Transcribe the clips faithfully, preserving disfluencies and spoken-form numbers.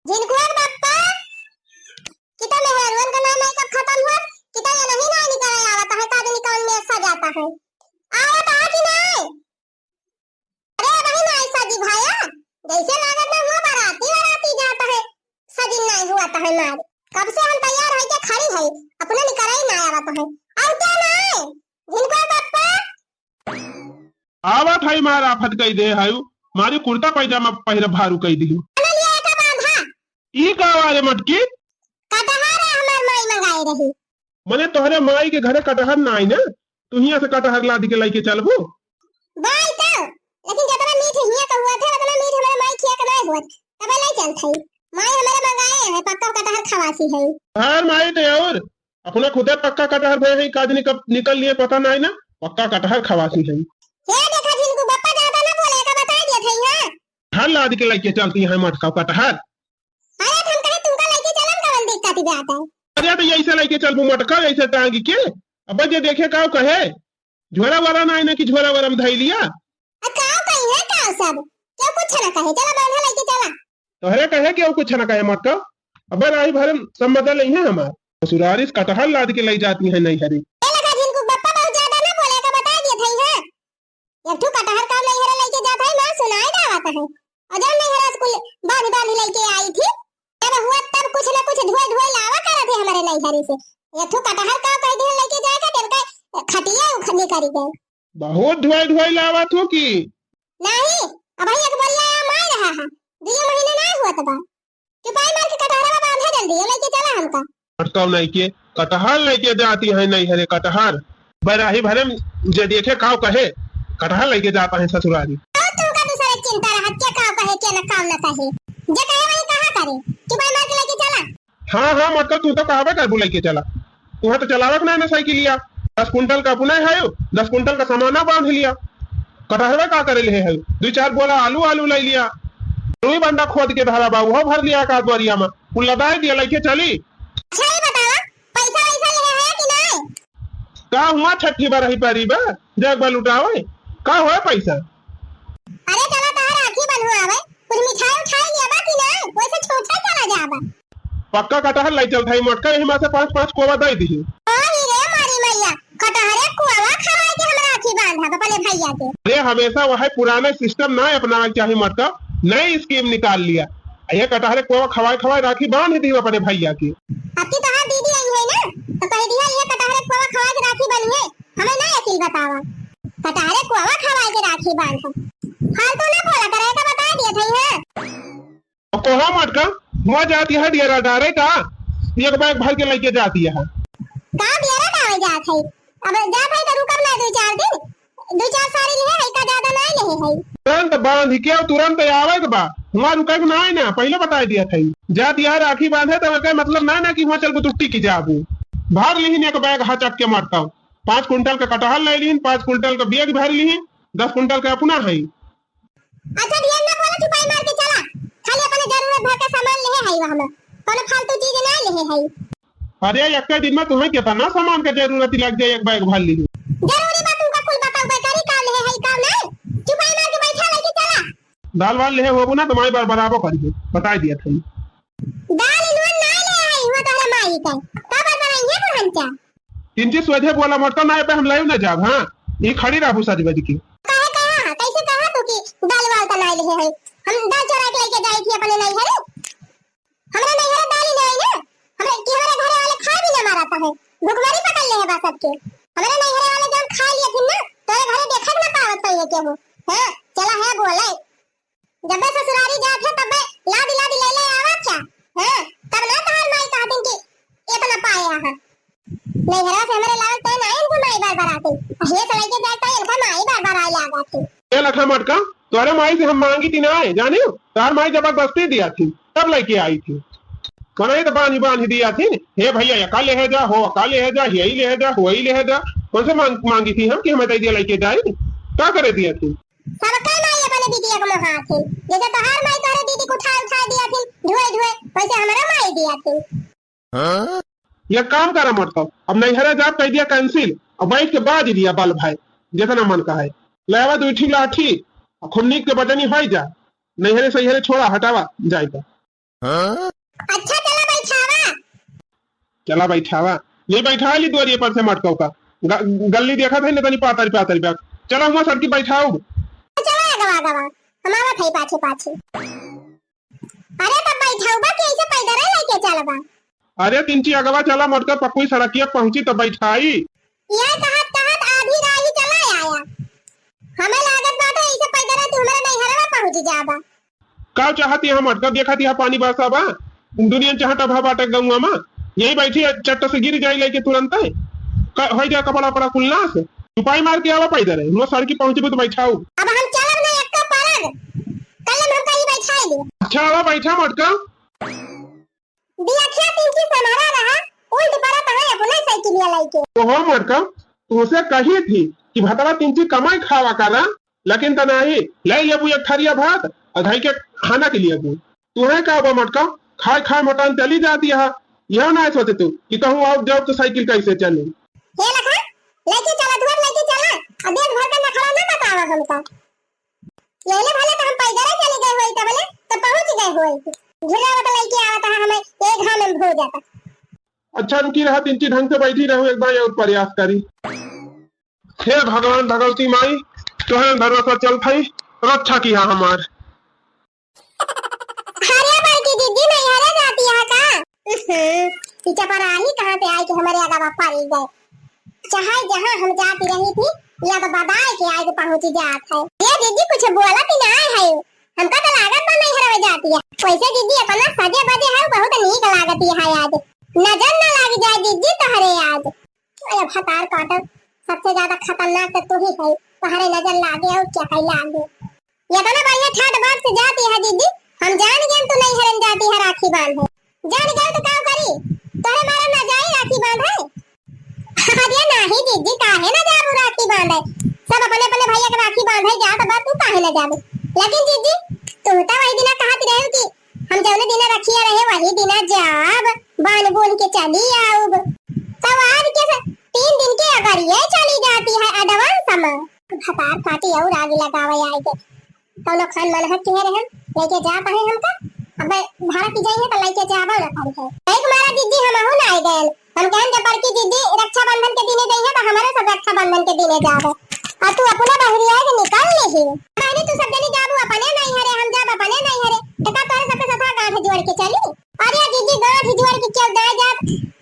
झिनकुआ के बप्पा, किता मेहरारुअन का नाम है कब खतम हुआ, किता ये नहीं ना निकल आवत है, का दिन कौन में सजाता है, आवत है कि नहीं? अरे अबही नाई सजी भाया, जैसे लागत ना हुआ बाराती वाराती जात है, सजी नाई हुआ त है मार। कब से हम तैयार होइके खड़ी है, अपना निकराई ना आवत है। और क्या नाई? झिनकुआ बप्पा? आवत है मार आफत कई दे है, मारी कुर्ता पैजामा पहिरे भारू कई दियो। अरे लिया का बांधा? ई का वाले मटकी? कटहर हमार माई मंगाए रही। मने तोहरे माई के घरे कटहर ना आई ना, तू हियां से कटहर लाद के लइके चलबू? बोल तो, लेकिन जतना मीठ हियां का हुआ थे, उतना मीठ हमारे माई खिया के ना हुआ। तबे ले चल थई। माई हमारे मंगाए है, पक्का कटहर खवासी है। हर माई ते और अपना खुदे पक्का कटहर भय है, काज निकल, निकल लिए पता ना आई ना, पक्का कटहर खवासी है। ये देखा झिनकू बप्पा ज्यादा ना बोले, का बताई दिया थई, हाँ? हर लाद के लइके चलती है मटका कटहर। अरे, तो हम कहे तुमका लइके चलम, कवन दिक्कत बात है? अरे, तो ऐसे लइके चलबू मटका, ऐसे टांग के? अब जे देखे का कहे, झोरा वाला ना है ना कि झोरा वाला में धई लिया। अब का कही है का सब? क्यों कुछ ना कहे, चला बांधा लइके चला। तोहरे कहे क्यों कुछ ना कहे मटका? अब राही भरे सब मजा लई है हमार। ससुरारी से कटहर लाद के लई जाती है नैहरी। ए लगा झिनकू बप्पा बहुत ज्यादा ना बोले, का बता दिए थई है। एक ठो कटहर का नैहरे लइके जात है, माँ सुनाए गावत है। और जब नैहरे से कुल बांध बांध लइके आई थी, जब हुआ तब कुछ न कुछ ढोए ढोए लावा करत है हमारे नैहरे से। एक ठो कटहर का कह दिया लइके जाए का, तेल का खटिया उखनी करी गए। बहुत ढोए ढोए लावत हो कि? नहीं, अबही एक बोरिया आम आए रहा है, दुई महीने नहीं हुआ तबा। चुपाई मार के कटहरवा बांधा जल्दी, ये लइके चला हमका। मटका लइके, कटहर लइके जाती है नैहरे कटहर। बराही भरे में जे देखे काव कहे, कटहर लइके जाता है ससुरारी। और तुमका दूसरे चिंता रहत, के काव कहे, के न काव न कहे। जे कहे वही कहा करे। चुपाई मार के लइके चला। हाँ, हाँ, मटका तू तो कहबे करबू लइके चला। तुहा तो चलावक ना है ना साइकिलिया। दस कुंटल का अपना है, दस कुंटल का सामाना बांध लिया। कटहरवा का करे ले है? दो चार बोला आलू, आलू ले लिया। रुई बंडा खोद के धरा बा, वो भर लिया का बोरिया में। कुल लदाए दिया, लइके चली। अच्छा, ये बतावा, पैसा वैसा ले है कि नहीं? का हुआ छठी बार ही पारी बा, जग बा लुटावे। का होए पैसा? अरे चला तहार राखी बंधवावे, कुछ मिठाई उठाई लिया बा कि नहीं? वैसे छोटा चला जाबा। पक्का कटहर लाई चल थाई मोटका, यही में से पाँच पाँच कोवा दे दी। अरे रे मारी मैया, कटहरे कोवा खवाए के हम राखी बांधब अपने भैया के। अरे हमेशा वह पुराना सिस्टम ना अपनावे के चाही मोटका, नई स्कीम निकाल लिया। ये कटहरे कोवा खवाए खवाए राखी बांध दी अपने भैया की। अब की तोहार दीदी आई है ना, तो कह दिया ये कटहरे कोवा खवाए के राखी बनी है, हमें ना अकेल बतावा। कटहरे कोवा खवाए के राखी बांध। फालतू ना बोला करे, तो बता दिया था ये। अब कहा मटका, हुआ जाती है डेरा डारे का, एक बैग भर के लेके जाती है। का डेरा डारे जात है? अब जात है तो रुकब ना दो चार दिन, दो चार साड़ी लिहे है, का ज्यादा नहीं लिहे है। तुरंत बांध के तुरंत आवे के बा, हुआ रुके के ना है ना, पहले बता दिया था। जाती है राखी बांधे तो का मतलब ना ना कि हुआ चल के तुट्टी की जाबू। भर लिहिन एक बैग हचक के मटका, पाँच कुंटल का कटहल ले लिहिन, पाँच कुंटल का बैग भर लिहिन, दस कुंटल का अपना है। अच्छा, ढेर ना बोला, चुपाई मार के चला। खाली अपने जरूरत भर के सामान लेहे हई वहाँ में, कोनो फालतू चीज ना लेहे हई। अरे, एक दिन में तुम्हें कितना सामान के जरूरत लग जाए, एक बैग भर ली। जरूरी बा तुमका कुल बताऊ, बेकारी काम लेहे हई, काम नहीं। चुपाई मार के बैठा, लेके चला। दाल वाल लेहे होबू ना, तुम्हारी बार बराबर करिए, बताई दिया था। दाल इनवन ना ले आई, वो तोहरा माई के। का बात बनाई है बुढ़न चा? किंची सोझे बोला, मोटका नाय पे हम लाइव ना जाब, हाँ? ई खड़ी रहू सज बज के। काहे कहा? कैसे कहा तू कि दाल वाल का नाय लेहे है? हम दाल चोरा के लेके जाई थी अपने नैहरे। हमरा नैहरे दाल ही नहीं ना। हमरा कि हमरा घरे वाले खा भी ना मारता है। भुखमरी पकड़ ले है बा सबके। हमरा नैहरे वाले जब खा लिए थे ना, तो ये घरे देखा ना पावत है ये केहू। हाँ, चला है बोले। जब मैं ससुरारी जात है, तब मैं लादी लादी ले ले आवा क्या? हाँ, तब ना तहार माई कहतिन कि इतना पाया है। नैहरा से हमरे लाल तय ना इनको माई बार बार आती। ये से लेके जाए तो इनको माई बार बार आए लागत थी। ए लखा मटका, तोहरे माई से हम मांगी थी ना आए, जाने हो? तोहर माई जबरदस्ती दिया थी, तब लेके आई थी। मना ये तो बांधी बांधी दिया थी, हे भैया, ये का ले है जा, हो का ले है जा, यही ले है जा, वही ले है जा। कौन से मांग, मांगी थी हम कि हमें दे दिया लेके जाए? का करे दिया थी? सबका माई अपने बिटिया को मोहात है। जैसे तोहार माई तोहरे दीदी को उठा उठा दिया थी, ढुए ढुए, वैसे हमारा माई दिया थी। हाँ? ये काम करा मत तो। अब नैहरा जाब कह दिया cancel। अब बैठ के बाज लिया बल भाई, जितना मन का है। लेवा दू ठी लाठी, और खूब नीक के बटनी होई जा। नैहरे सैहरे छोड़ा, हटावा, जाए का। अच्छा, चला बैठावा। चला बैठावा, ये बैठा ली दुआरिये पर से मटकव का। ग-, गल्ली देखत है ना तनी पातर पातर बा। चला हुआ सड़की बैठाऊ। चला अगवा अगवा, हम आवत है पाछे पाछे। अरे तब बैठाऊ बा कि ऐसे पैदल लेके चलबा? अरे तिनची अगवा चला मटकव, पक्की सड़किया पहुँची तब बैठाई। यह कहत कहत आधी राही चला आया। हमें लागत बाटे ऐसे पैदल तू हमारे नैहरवा पहुँच जाबा। का चाहत यहाँ मटकव, देखत यहाँ पानी बरसा बा, दुनिया चाहत अभा बाटे गौवा मा, यही बैठी चट्ट से गिर जाई लेके तुरंत, क-, होई जाए कपड़ा वपड़ा कुल नास। चुपाई मार के आवा पैदल, हुआ सड़की पहुँचबू तो बैठाऊ। अब हम चलब ना एक्का परग, कल हम कहीं बैठाई ली। अच्छा आवा बैठा मटकव। बियखिया तिनकी समहरा रहा, उल्ट पड़त है अपने साइकिलिया लइके। तो हो मटकव, तुमसे कही थी कि भतवा तिनची कमाई खावा करा, लेकिन त नाही, ले लेबू एक थरिया भात और धई के खाना के लिए बू। तुहे का बा मटकव, खाए खाए मोटान चली जाती है, यह ना सोचे तू कि कहूँ आओ जाओ तो साइकिल कैसे चली। हे लखा, लेके चला, धुआर लेके चला, और देख भर का नखरा ना बतावा हमका। यहले भले तो हम पैदल चले गए होई, तबले तो पहुँच गए होई। घिरावत लइके आवत है हमें, एक घाम में भो जाता। अच्छा रुकी रहा, तिनची ढंग से बैठी रहू, एक बार और प्रयास करी। हे भगवान भगवती माई, तोहरे भरोसा चल थई, रक्षा किया हमार। अरे बड़की दीदी, नैहरे जाती है का? हम्म, ई चपराही कहाँ से आई कि हमारे आगा बापा रही गए? चाहे जहाँ हम जाती रही थी, या तो बदाए के आए के पहुँची जात है। ये दीदी कुछ बोलत ही ना है, हमका तो लागत बा नैहरवे जाती है। वैसे दीदी अपना सजे बजे है, बहुत नीक लागती है आज। नजर न लाग जाए दीदी तोहरे आज। अरे भतार काटल, सबसे ज्यादा खतरनाक तो तू ही है, तोहरे नजर लागे और क्या है लागे। ये तो ना बढ़िया ठाट बाट से जाती है दीदी, हम जान गए तू नैहरन जाती है राखी बांधे। जान गए तो का करी, तोहरे मारे ना जाई राखी बांधे। अरे नाही दीदी, काहे ना जाबू राखी बांधे? सब अपने अपने भैया के राखी बांधे जात बा, तू काहे ना जाबू? लेकिन दीदी, तू तो वही दिना कहत रहे कि हम जौने दिना रखिया रहे वही दिना जाब, बांध बूंद के चली आउब। तब आज के स-, तीन दिन के अगर ये चली जाती है advance में, भतार पार्टी और आग लगावे आए के। कौनो खान मनहत किहे रहन, लेके जा पाए हमका। अबे भाड़ा की जाइए तो लेके जाबो ना करी है। एक मारा दीदी हमहू ना आए गए। हम कहन जब बड़की दीदी रक्षाबंधन के दिने गई है तो हमारे सब रक्षाबंधन के दिने जाबे। और तू अपना बहरी आए के निकल नहीं। कहनी तू सब जनी जाबू अपने नैहरे, हम जाब अपने नैहरे। तो का तोरे सबके साथ गांठ जोड़ के चली? अरे दीदी गांठ जोड़ के चल जाए जात।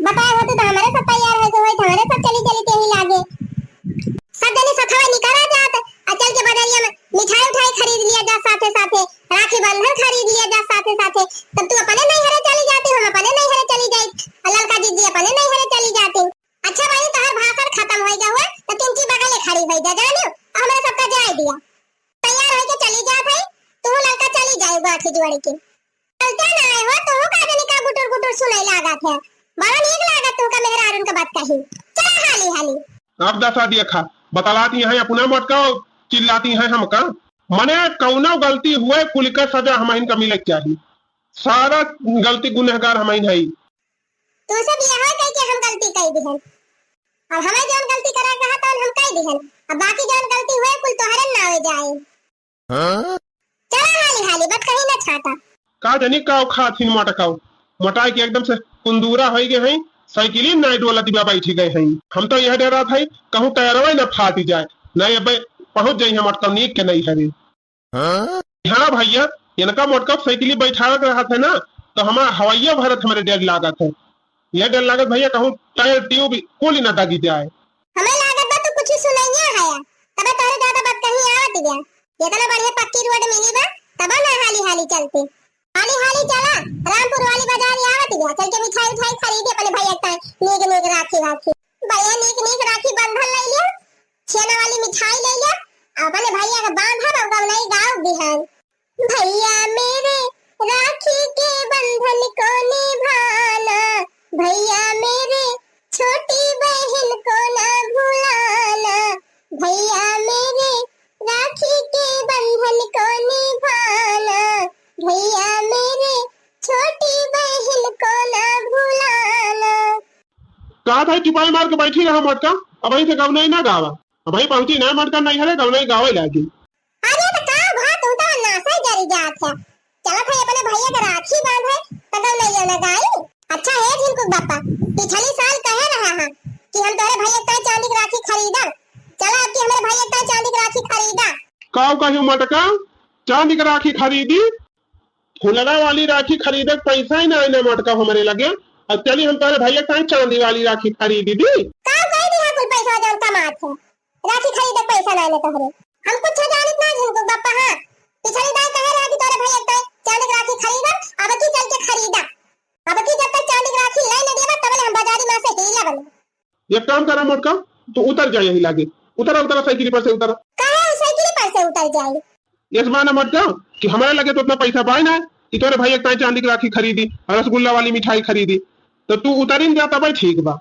बताए होते तो हमारे सब तैयार हो गए, हमारे सब चली चली के ही लागे। सब जने सथवा निकला जात, आ चल के बजरिया में मिठाई उठाई खरीद लिया जा साथे साथे, राखी बंधन खरीद लिया जा साथे साथे। तब तू अपने नैहरे चली जाती, हम अपने नैहरे चली जाई, आ ललका दीदी अपने नैहरे चली जाती। अच्छा बहिनी, तोहर भाषण खत्म होई गए हुए, तो किंची बगले खड़ी होई जा, जानियो, आ हमरा सबका जाए दिया। तैयार होई के चली जात है, तू ललका चली जाए गांठी जोड़ के। चलते ना आए हो, तू का जनी का गुटुर गुटुर सुनाई लागत है। बड़ा नीक लागत तू का मेहरारून का बात कही। चला हाली हाली। अब दसा दिया खा, बतलाती हैं अपना मटका, चिल्लाती हैं हमका। मने कौनो गलती हुए, कुल का सजा हमहिन का मिले के चाही। सारा गलती गुनहगार हमहिन है। तू सब यह कह के हम गलती कह दिहन। अब हमें जौन गलती करे कहा तौन हम कह दिहन। अब बाकी जौन गलती हुए, कुल तोहरे नावे जाए। हाँ? चला हाली हाली, बत कहीं ना छाटा। का जनी काव खात हिन मटकाव। मटाई के एकदम से कुंदूरा होई गए हैं, साइकिलिन नाई डोलत बा बैठी गए हैं। हम तो यह डरा था कहूँ टायरवा ही ना फाटी जाए, नहीं अब पहुँच जाई हम मटकाव नीक के नहीं हरे। हाँ? हाँ भैया, इनका मटकाव साइकिली बैठावे के रहत है ना, तो हमारा हवाइया भरत हमारे डर लागत है। यह डर लागत भैया कहूँ टायर ट्यूब कुल ही ना दागी जाए। हमें लागत बा तू कुछ सुनैया है, तबे तोहरे ज्यादा बात कहीं आवत गया। इतना बढ़िया पक्की रोड मिली बा, तब ना हाली हाली चलते। हाली हाली चला, रामपुर वाली बाजार ही आवत गया, चल के मिठाई उठाई खरीदे अपने भैया का नीक नीक राखी राखी। बढ़िया नीक नीक राखी बंधन ले लिया, छेना वाली मिठाई ले लिया, अपने भैया का बांधा बउआ नहीं गाँव बिहान। भैया मेरे राखी के बंधन को निभाना, भैया मेरे छोटी बहन को ना भुलाना, भैया मेरे राखी के बंधन को निभाना, भैया मेरे छोटी बहन को ना भुलाना। का भाई चुपाई मार के बैठी रहा मटका, अब वहीं से गवनई ना गावा, अब वहीं पहुंची ना मटका नहीं हरे गवनई गावे लागी। अरे तो का भा तू तो नासे जरी जात है। चलत है अपने भैया के राखी बांधे, मटका, चांदी क राखी खरीदी, फुलरा वाली राखी खरीदे क पैसा ही नाहीं न मटका हमरे लगे। अब चली हम तोहरे भइया क ताईं चांदी वाली राखी खरीदी दी। का कह दिया कुल पैसा जौन कमात है? राखी खरीदे क पैसा नाहीं न तोहरे। हम कुछ जानित ना झिनको बप्पा, हाँ। पिछली बार कहे रहा कि तोहरे भइया क ताईं चांदी क राखी खरीदब, अब की चल के खरीदा। अब की जब तक चांदी क राखी लै न देबा, तब ले हम बाजारी मा से हीला बने। एक काम करा मोटका, तू उतर जा यही लागे। उतरा, उतरा, साइकिल पर से उतरा। काहे उ साइकिल पर से उतर जाई? यस माना मोटका कि हमरे लगे तो उतना पैसा बाय ना कि तोरे भइया क ताईं चांदी क राखी खरीदी और रसगुल्ला वाली मिठाई खरीदी। तो तू उतरिन जा तबे ठीक बा।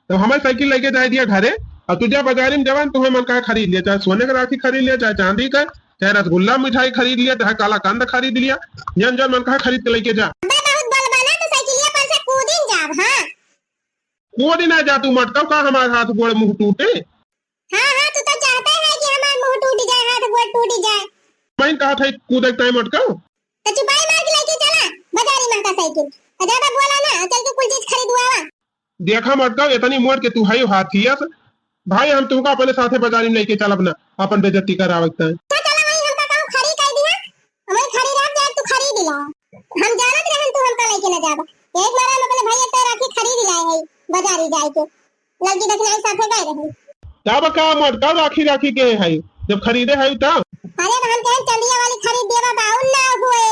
तो हमें साइकिल लेके जाए दिया घरे और तू जा बाजारी में जवन तुम्हें मन कहा खरीद लिया, चाहे सोने क राखी खरीद लिया, चाहे चांदी क, चाहे रसगुल्ला मिठाई खरीद लिया, चाहे कालाकंद खरीद लिया, जन जन मन कहा खरीद के लेके जा। अबे बहुत बोलबा ना तो साइकिलिया पर से कूदिन जाब, हाँ। कूदिन ना जा तू मोटका, का हमार हाथ गोड़ मुँह टूटे? हाँ, हाँ, तू तो चाहते है कि हमार मुँह टूट जाए, हाथ गोड़ टूट जाए। मैं कहा था कूदे क ताईं मोटका। तो चुपाई मार के लेके चला बाजारी मा का साइकिल। और ज्यादा बोला ना, चल के कुल चीज खरीदवावा। देखा मोटका, इतनी मोट के तू है हाथियस। भाई, हम तुमका अपने साथे बाजारी में लेके चलब ना, अपन बेइज्जती करावे क ताईं। तो चला वही हमका कहूँ खड़ी कर दिया, वही खड़ी रह जाए, तू खरीद ला। हम जानत रहन तू हमका लेके न जाबा। एक बार हम अपने भइया क ताईं राखी खरीद लाए है बाजारी जाए के। लड़की देखने आई साथे गए रहे। तब का मोटका राखी राखी के है, जब खरीदे है तब? अरे तो हम कहेन चंदिया वाली खरीद देबा, बाउन ना हुए।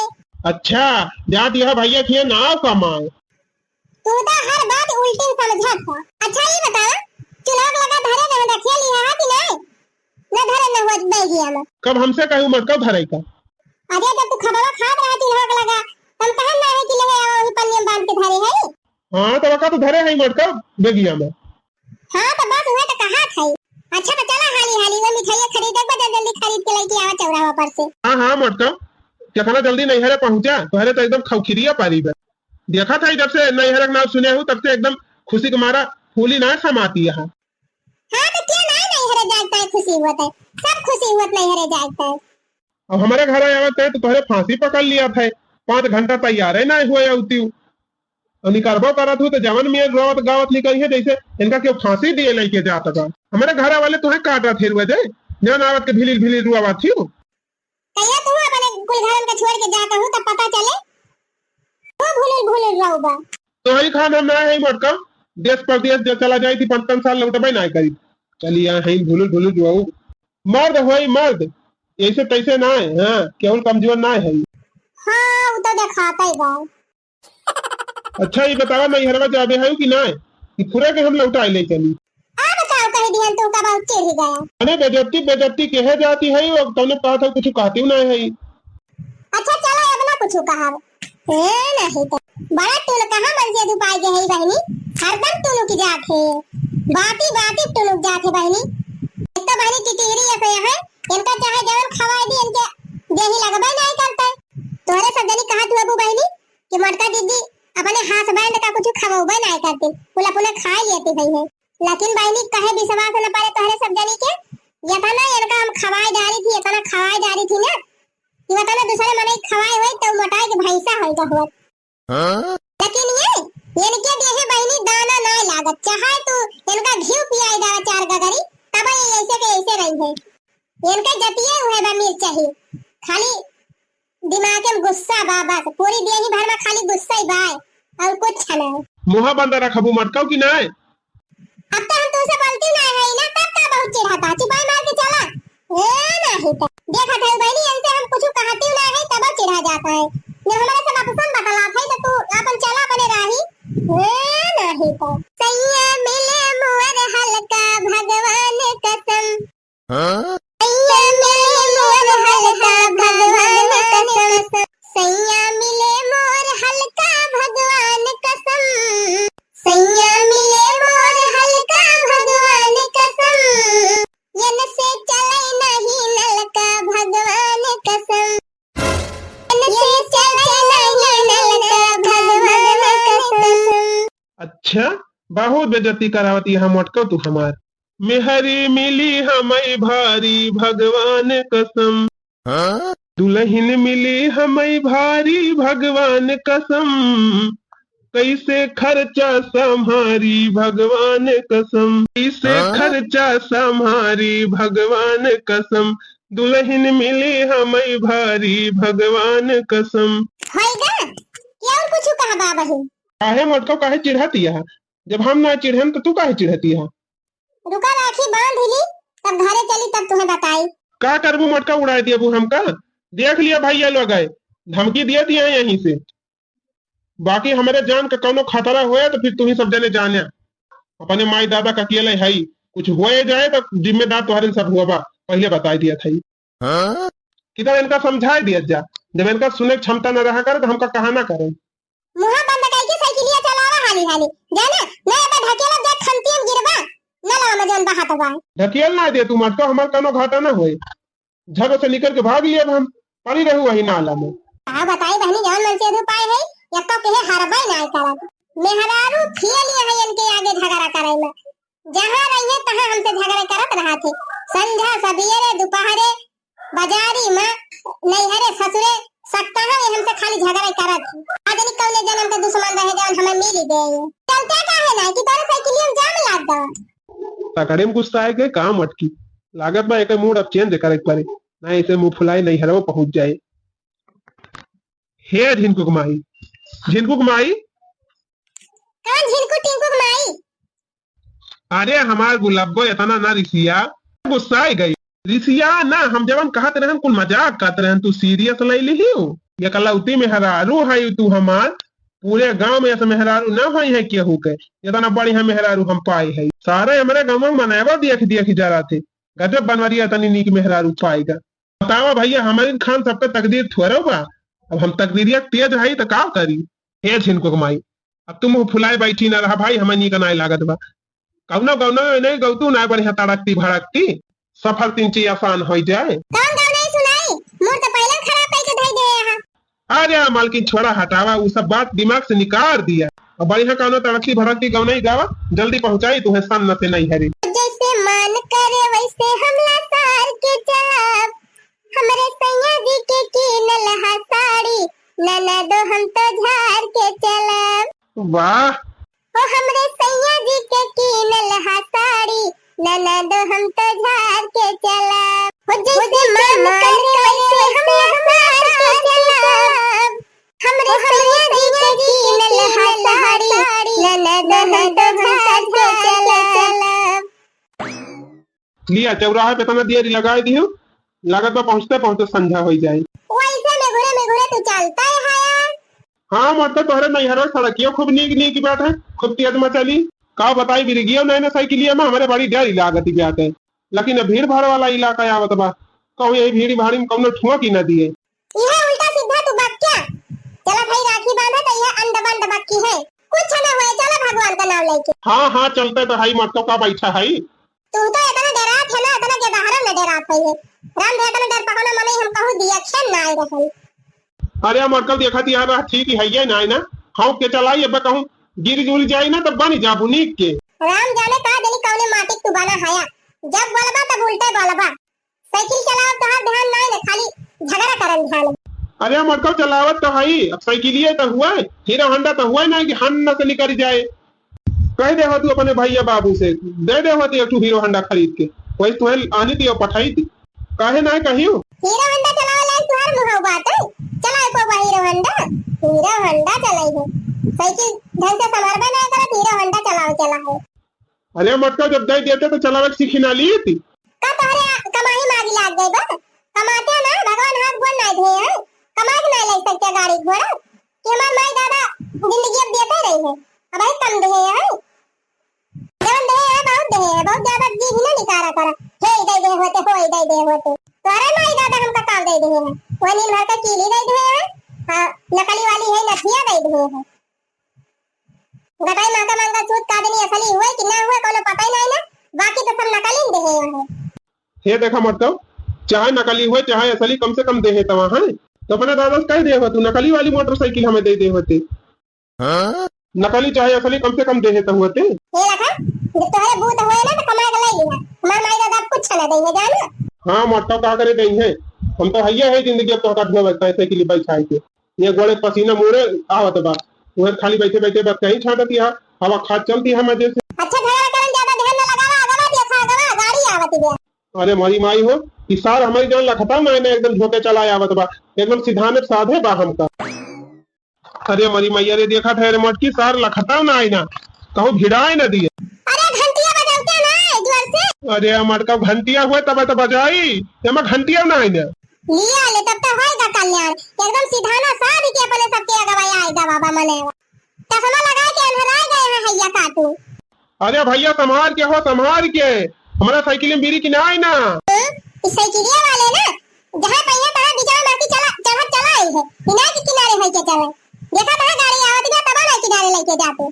अच्छा, जा दिया भइया किए ना कमाए। तू तो हर बात उल्टी समझत हो। अच्छा, ये बतावा, चूल्हा के लगा धरे रहे, रखिया लिहा है कि नहीं? ना धरे ना हुआ बैगिया में। कब हमसे कहू मत, कब धरे का? अरे, जब तू खबवा खात रहा चूल्हा के लगा, हम कहन ना है कि ले आवा, वही पन्नी में बांध के धरे है। हाँ, तो का तू धरे है मत, कब बैगिया में? हाँ, तो बस उहे तो कहा था। अच्छा, तो चला हाली हाली वो मिठाइया खरीदे के बा, जल्दी खरीद के लेके आवा चौराहा पर से। हाँ, हाँ, मटका, कितना जल्दी नैहरे पहुँचा, तोहरे तो एकदम खौखिरिया पारी बा। देखा था, जब से नैहरे के नाम सुने हूँ, तब से एकदम खुशी के मारा फूली ना समाती यहाँ। हाँ, तो क्या ना नैहरे जाता है, खुशी होता है, सब खुशी होत नैहरे जाता है। अब हमारे घर आवत है तो तोहरे फांसी पकड़ लिया था, पाँच घंटा तैयार है ना हुए अउती। और निकरबो करत हूँ तो जवन में रोवत गावत निकली है, जैसे इनका क्यों फांसी दिए लेके जात बा। हमारे घर वाले तोहे काटत है रुए दे, जवन आवत के भिलिल भिलिल रुआवत थी। कहिया तू अपने कुल घरन के छोड़ के जात हूँ तब पता चले, तू भुलुल भुलुल रहू बा। तोहरी खान हम ना है मटका, देश परदेश जो चला जाई थी, पाँच पाँच साल लौटबे ना करी। चली यहाँ है भुलुल भुलुल रुआऊ। मर्द होई मर्द, ऐसे तैसे ना है, हाँ, केवल कमजोर ना है। हाँ, वो तो देखाता ही बा। अच्छा, ये बतावा, नैहरवा जाबे है कि ना? कि खुरे के हम लौटाए ले चली? अब का कह दिहन, तू का बहुत चिढ़ गया। अरे, बेइज्जती, बेइज्जती केहे जाती है, वो तूने कहा था, कुछ कहती ना है। अच्छा, चलो, अब ना कुछ कहा। ए, नहीं तो। बड़ा टुल कहाँ मन से दुपाई के है बहनी, हरदम टुलुक जात है। बाती, बाती टुलुक जात है बहनी। एक तो बहनी टिटिहरी ऐसे है, इनका चाहे जवन खवाए दी, इनके देही लगबे नहीं करते। तोहरे सब जनी कहा तू अबू बहनी, कि मोटका दीदी अपने husband का कुछ खवउबे नाय करती, कुल अपने खाए लेती भई है। लेकिन बहिनी कहे विश्वास न पड़े तोहरे सब जनी के, यतना इनका हम खवाए डारी थी, यतना खवाए डारी थी ना, कि वतना दूसरे मनई खवाए होई तो मोटाए के भैंसा होई का हुआ। हाँ? लेकिन ये, इनके देहे बहिनी दाना नाय लागत, चाहे तू इनका घी पियाई डाला चार गगरी, तब ये ऐसे के ऐसे रही है। इनके जतिये हुए बा मिर्च ही, खाली दिमाग में गुस्सा बा बस, पूरी देही भर में खाली गुस्सा ही बा, और कुछ ना। मुँह बंद रखबू मटकाऊ कि नाय? अब तो हम तुमसे बोलती ना है ना, तब का बहुत चिढ़ाता, चुपाई मार के चला। ए, नहीं तो। देखा था बहनी, इनसे हम कुछ कहती ना है, तब चिढ़ा जाता है। जब हमारे सब आपस में बतलात है, तो तू अपन चला अपने राही। ए, नहीं तो। सैया मिले मोर हल्का भगवान कसम। हाँ? सैया मिले मोर हल्का भगवान कसम। सैया मिले मोर हल्का भगवान कसम। सैया मिले मोर हल्का भगवान कसम। इनसे चले नहीं नलका भगवान कसम। इनसे चले नहीं नलका भगवान कसम। अच्छा, बहुत बेइज्जती करावत यहाँ मटको तू हमार। मेहरी मिली हमई भारी भगवान कसम। हाँ? दुलहिन मिली हमई भारी भगवान कसम। कैसे खर्चा सम्हारी भगवान कसम। कैसे हाँ? खर्चा सम्हारी भगवान कसम। दुलहिन मिली हमई भारी भगवान कसम। होइगा कि और कुछ कहबा बहिन? काहे मोटको, काहे चिढ़तिया? जब हम ना चिढ़न तो तू काहे चिढ़तिया? रुका, राखी बांध ली, तब घरे चली, तब तुम्हें बताई। का करबू मोटका, उड़ाए दियबू हमका? देख लिया भैया लोग आए, धमकी दिया दिया यहीं से। बाकी हमरे जान का कौनो खतरा होए तो फिर तुही सब जने जाने। अपने माई दादा का अकेले हई, कुछ होए जाए तो जिम्मेदार तोहरे सब हुआ बा, पहले बताई दिया था। हाँ? कि तो इनका समझाए दिया जा, जब इनका सुने के क्षमता न रहा करे तो हमका कहा ना करे। मुहा बंद करके साइकिलिया चलावा हाली हाली, जाना? नहीं अब ढकेला देख खंतियन गिरबा, न लावा में जौन बहात बा। ढकेल ना दे तू मत, तो हमार कौनो घाटा ना होए। झट से निकल के भाग लिया, अब हम पड़ी रहू वही नाला में। का बताई बहनी, जौन मन से अधू पाए है, यक्का कहे हरबे ना करत। मेहरारू खिया लिया है इनके आगे झगड़ा करे में। जहाँ रहिए तहाँ हमसे झगड़ा करत रहत है। संझा, सबेरे, दोपहरे, बाजारी में, नैहरे, ससुरे, सप्ताह में हमसे खाली झगड़ा करत है। आज नहीं कौने जन्म के दुश्मन रहे जौन हमें मिल गए। चलते काहे ना कि तोरे साइकिलिया में जाम लाग गवा। तकड़े में गुस्सा आए के काम अटकी। लागत बा एकर मूड अब चेंज करे के पड़े, ना इसे मुंह फुलाए नैहरवा पहुंच जाए। हे झिनकुक माई, झिनकुक माई। कौन झिनकू टिंकू के माई? अरे हमार गुलाबो इतना ना रिसिया, गुस्सा आ गई। रिसिया ना, हम जवन कहत रहन कुल मजाक करत रहन, तू सीरियस ले लिही हो। एकलौती मेहरारू है तू हमार, पूरे गांव में ऐसा मेहरारू ना होई है केहू के, इतना बढ़िया मेहरारू हम पाए है। सारे हमरे गांव में मनैवा देख देख जरा थे, गजब बनवरिया इतनी नीक मेहरारू पाएगा। बतावा भैया, हमारे खान सबके तकदीर थोड़ो बा। अब हम तकदीरिया तेज हई त का करी? हे झिनको के माई, अब तू मुंह फुलाए बैठी ना रहा भाई, हमें नीक नाय लागत बा। कौनो कौनो नहीं गौतू ना बढ़िया तड़कती भड़कती, सफर तीन चीज आसान हो जाए। कौन गाँव नहीं सुनाई? मूड तो पहले खराब करके धई दे यहाँ। अरे मालकिन छोड़ा हटावा, उ सब बात दिमाग से निकाल दिया। अब बढ़िया कौनो तड़कती भड़कती गाँव नहीं गावा, जल्दी पहुँचाई तुम्हें सामने से नहीं हरी। जैसे मन करे वैसे हमला सार के चलब, हमरे सैया जी के कीनल हा साड़ी, ननदो हम तो झार के चलब। वाह। ओ हमरे सैया जी के कीनल हा साड़ी, ननदो हम तो झार के चलब। हो जैसे मन करे वैसे हम झार के चलब। हमरे सैया जी के कीनल हा साड़ी, ननदो हम तो झार के चलब। लिया, चौराहा पे तना दिया लगाए दियो, लागत बा पहुँचते पहुँचते संझा होई जाए। वैसे में घुरे में घुरे तू चलता है यार। हाँ, मतलब तोहरे नैहर सड़कियो खूब नीक नीक बात है, खूब तेज में चली। का बताई बिरगियो नैना साइकिलिया में हमारे बड़ी डर लागत बात है, लेकिन अब भीड़ भाड़ वाला इलाका आवत बा, कहूँ यही भीड़ भाड़ में कौनो ठुआ की न दिए। इहे उल्टा सीधा तू बक्या। चला भाई राखी बांधा तो इहे अंड बंड बक्की है। कुछ ना होए, चला भगवान का नाम लेके। हाँ, हाँ, चलते तो हई, मटको का बैठा हई। तू तो इतना डरात है ना, इतना के बहरा में डरात है ये। राम भैया इतना डर पकड़ो मने हम कहूँ दिया क्षण ना आए रहन। अरे मटको देखा थी यार, ठीक ही है ये ना, है ना? हाँ, के चलाई अब कहूँ गिर जुल जाए ना तो बन जाबू नीक के। राम जाने का जनी कौने माटी तू बना हया। जब बोलबा तब उल्टे बोलबा। साइकिल चलावत तोहार ध्यान नाई ना, खाली झगड़ा करन ध्यान। अरे मटको चलावत तो हई, अब साइकिलिए तो हुआ है, हीरो होंडा तो हुआ है ना कि हन न से निकल जाए। कह दे हो तू अपने भैया बाबू से, दे दे हो तू एक ठो हीरो होंडा खरीद के, वही तुहे आनी थी और पठाई थी। काहे ना कहियो? हीरो होंडा चलावे लायक तुहार मुँह बात है, चलाए को बा हीरो होंडा? हीरो होंडा चलाई है, साइकिल ढंग से संभालबे ना करत, हीरो होंडा चलावे चला है। अरे मटका, जब दे देते तो चलावे के सीखी ना ली थी। का तोहरे कमाई मारी लाग गई बा? कमाते ना, भगवान हाथ गोड़ ना धोए हैं, कमा के ना ले सकते गाड़ी घोड़ा कि हमार माई दादा जिंदगी अब देते रही है, अब ही कम दे हैं। जवन दे हैं बहुत दे हैं, बहुत ज्यादा जी ही ना निकारा करा। हे दे दे होते, हो दे दे होते, तोहरे माई दादा हमका का दे दे हैं, वो नील भर का कीली दे दे हैं। हाँ, नकली वाली है, नथिया दे दे हैं। गटाई महका मंगलसूत्र का दिन असली हुए कि ना हुए, कोनो पता ही नहीं ना, बाकी तो सब नकली देहे हैं। हे देखा मटको, चाहे नकली हुए चाहे असली, कम से कम देहे तवा है। तो अपने दादा से कह दे हो तू, नकली वाली मोटरसाइकिल हमें दे दे होते। हाँ? नकली चाहे असली, कम से कम देहे तो होते। हे लखा, जब तोहरे बूत हुए ना तो कमा के ले लिया, हमार माई दादा कुछ ना देंगे जाना। हाँ मटको, का करे देंगे, हम तो हइये है जिंदगी अब तो का धुआ बैठा है साइकिल बैठा है के। ये गोड़े पसीना मुड़े आवत बा, उहे खाली बैठे बैठे बस कहीं छाटत या हवा खात चलती है मजे से। अच्छा, झगड़ा करन ज्यादा ध्यान न लगावा, अगवा देखा, अगवा गाड़ी आवत बा। अरे मोरी माई हो, ई सार हमरी जान लखता ना है ना, एकदम झोंके चला आवत बा, एकदम सिधाने साधे बा हमका। अरे मोरी मैया रे, देखत है रे मोटकी, सार लखता ना है ना, कहूँ भिड़ाए ना दिए। अरे घंटिया बजावते ना है जोर से। अरे मोटका घंटिया हुए तब तो बजाई, एमा घंटिया ना है ना। लिया ले तब तो होएगा कल्याण, एकदम सिधाना साध के अपने सबके अगवा आएगा बाबा मने। चश्मा लगा के अंधराए गए हैं हैया काटू। अरे भैया, संभार के हो, संभार के। हमारा साइकिल में बीरी की ना आई ना। हाँ, ई साइकिलिया वाले ना, जहाँ पहिए तहाँ बिचवा में की चला, चढ़त चला आई है। ई ना कि किनारे होई के चले। देखा तहाँ गाड़ी आवत बा, तब ना किनारे लेके जाते।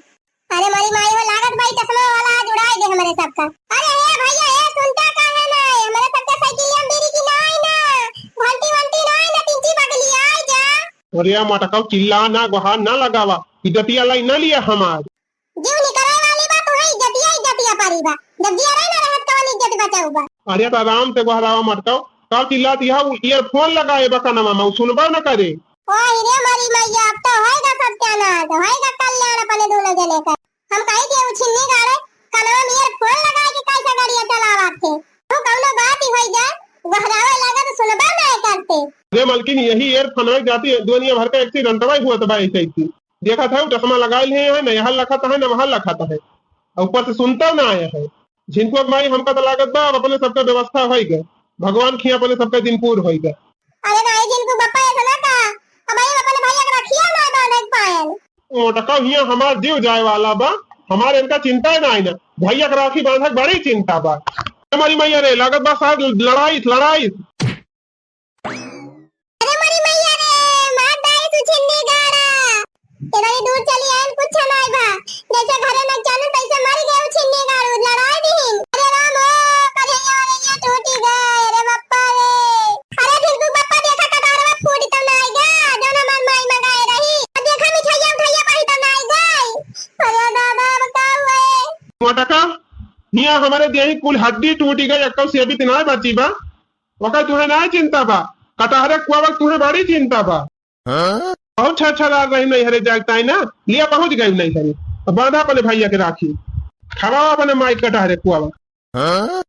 अरे मोरी माई हो, लागत भाई चश्मा वाला आज उड़ाए दे हमारे सबका। अरे ए भैया, ए सुनता काहे ना है? हमारे सबका साइकिलिया में बीरी की ना आई ना। घंटी वंटी ना आई ना, तिनची बगली आई जा। अरे मोटका चिल्ला ना, गोहार ना लगावा। इज्जतिया लाई ना लिया हमार। जीव निकले वाली बा, तू है इज्जतिया, इज्जतिया पारी बा। जब जिया रही ना रहत, कवन इज्जत बचाऊ बा? अरे तो आराम से गोहरावा मोटका, का चिल्लात है? उ earphone लगाए बा कनवा में, उ सुनबा न करे। ओ हीरे मोरी मैया, अब तो होएगा सत्यानाश, होएगा कल्याण अपने दोनों जने का। हम कही दिए उ छिन्नी गाड़े, कनवा में earphone लगाए के कैसे गाड़िया चलावत थे? तू कौनो बात ही होई जाए, गोहरावे लगे तो सुनबा ना करते। अरे मलकिन, यही earphone जाती है, दुनिया भर का accident हुआ तो भाई ऐसे ही। देखत है, चश्मा लगाइल है, है ना, यहाँ लखत है, ना वहाँ लखत है, और ऊपर से सुनता ना आया है। झिनकुआ के माई, हमका तो लागत बा, अब अपने सबका व्यवस्था होई गए, भगवान खिया अपने सबका दिन पूर होई गए। अरे नहीं, झिनकू बप्पा, ऐसा ना कहा, अब हम अपने भैया के रखिया ना बांधे पायल। मोटका हिया हमार जीव जाए वाला बा, हमार इनका चिंता ही ना है ना, भैया के राखी बांधक बड़ी चिंता बा। हमारी मैया रे, लागत बा सार लड़ाई, लड़ाई। अरे मोरी मैया रे, मार डाई तू छिन्नी गाड़ा। केतनी दूर चली आयल, कुछ नाय भा। जैसे घरे न चलू, तैसे मर गए छिन्नी गाड़ू, लड़ाई दीन। अरे राम हो, कन्हैया, कन्हैया टूटी गए, अरे बप्पा रे। अरे फिर तू बप्पा देखा, कटहरवा फूटी तो नाय गा, जौन हमार माई मंगाए रही। अब देखा मिठाइया उठाइया पाही तो नाय गई। अरे दादा, अब का हुए? मोटका, हिया हमारे देही कुल हड्डी टूटी गई, एक्को सेबित नाय बची बा। ओकर तुहे नाय चिंता बा, कटहरे कुआवा तुहे बड़ी चिंता बा। हाँ? बहुत छरछरार रही नैहरे जाए ताई ना, लिया पहुँच गई नैहरे। तो बांधा अपने भैया के राखी, खवावा अपने माई कटहरे कुआवा। हाँ?